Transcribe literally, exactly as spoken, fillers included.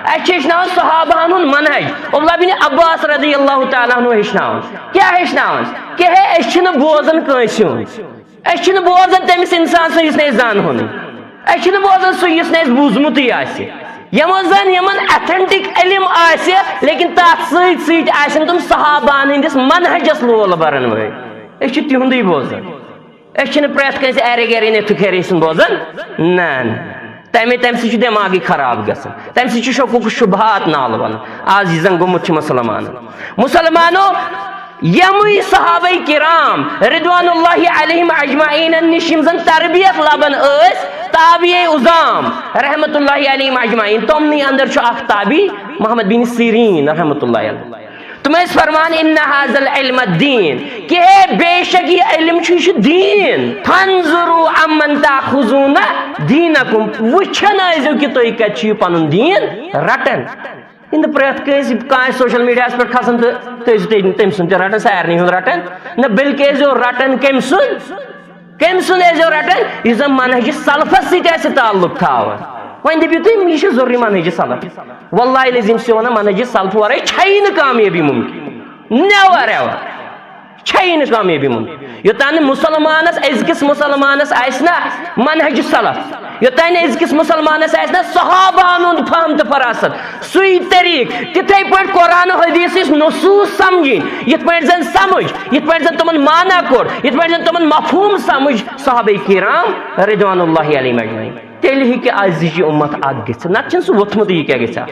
اَسہِ چھِ ہیٚچھناوان صحابہن ہُنٛد منہج۔ عبداللہ بن عباس رضی اللہ تعالیٰ عنہ ہیٚچھناوان۔ کیٛاہ ہیٚچھناوان؟ کہِ ہے، أسۍ چھِنہٕ بوزان کٲنٛسہِ ہُنٛد۔ أسۍ چھِنہٕ بوزان تٔمِس اِنسان سُنٛد، یُس نہٕ أسۍ زانہٕ ہونٕے۔ أسۍ چھِنہٕ بوزان سُہ، یُس نہٕ اَسہِ بوٗزمُتٕے آسہِ۔ یِمو زَن یِمن authentic علم آسہِ، لیکن تَتھ سۭتۍ سۭتۍ آسن تِم صحابہن ہٕنٛدِس منہجس لول برن وٲلۍ۔ أسۍ چھِ تِہُنٛدُے بوزان۔ أسۍ چھِنہٕ پرٛٮ۪تھ کٲنٛسہِ ایرے گیرے نیتھٕ کھیرے سُنٛد بوزان۔ نہ، نہ۔ تَمے، تَمہِ سۭتۍ چھُ دٮ۪ماغٕے خراب گژھان، تَمہِ سۭتۍ چھُ شکوک و شبہات نالہٕ وَنان۔ آز یہِ زَن گوٚمُت چھُ مُسلمانَن۔ مُسلمانو، یِمٕے صحابہ کرام رضوان اللہ علیہم اجمعینَن نِش یِم زَن تربیت لبان ٲسۍ، تابعی عظام رحمت اللہ علیہم اجمعین، تِمنٕے اندر چھُ اکھ تابعی محمد بن سیرین رحمت اللہ علیہ۔ تِم ٲسۍ فرمان، ان هذا العلم دین، کہ ہے بے شک یہِ علم چھُ، یہِ چھُ دیٖن۔ فانظروا عمن تاخذون دینکم، وٕچھان ٲسۍزیو کہ تُہۍ کتہِ چھِو یہِ پنُن دیٖن رٹان۔ یہِ نہٕ پرٛٮ۪تھ کٲنٛسہِ، کانٛہہ آسہِ سوشل میڈیاہس پٮ۪ٹھ کھسان تہٕ تُہۍ ٲسِو تٔمۍ، تٔمۍ سُنٛد تہِ رٹان، سارنٕے ہُنٛد رٹان۔ نہ، بلکہِ ٲسۍزیو رٹان کٔمۍ سُنٛد؟ کٔمۍ سُنٛد ٲسۍزیو رٹان؟ یُس زن منہج سلفس سۭتۍ آسہِ تعلق تھاوان۔ وۄنۍ دٔپِو تُہۍ، یہِ چھُ ضروٗری منہج سلف۔ واللہ العظیم چھُسو ونان، منہج سلف ورٲے چھیی نہٕ کامیٲبی ممکن۔ Never ever۔ چھیی نہٕ کامیٲبی ممکن۔ یوٚتام نہٕ مُسلمانس، أزکِس مُسلمانس آسہِ نہ منہج سلف، یوٚتام نہٕ أزکِس مُسلمانس آسہِ نہ صحابہن ہُنٛد فہم تہٕ فراست، سُے طریٖقہٕ، تِتھے پٲٹھۍ قرآن و حدیثٕچ نصوٗص سمجھِنۍ، یِتھ پٲٹھۍ زن سمجھ، یِتھ پٲٹھۍ زن تِمن معنی کوٚر، یِتھ پٲٹھۍ زن تِمن مفہوٗم سمجھ صحابہ کرام رضوان اللہ علیہم اجمعین، تیٚلہِ ہیٚکہِ أزِچ یہِ اُمت اکھ گٔژھِتھ، نتہٕ چھُنہٕ سُہ ووٚتھمُتٕے، یہِ کیٛاہ گژھِ ہا؟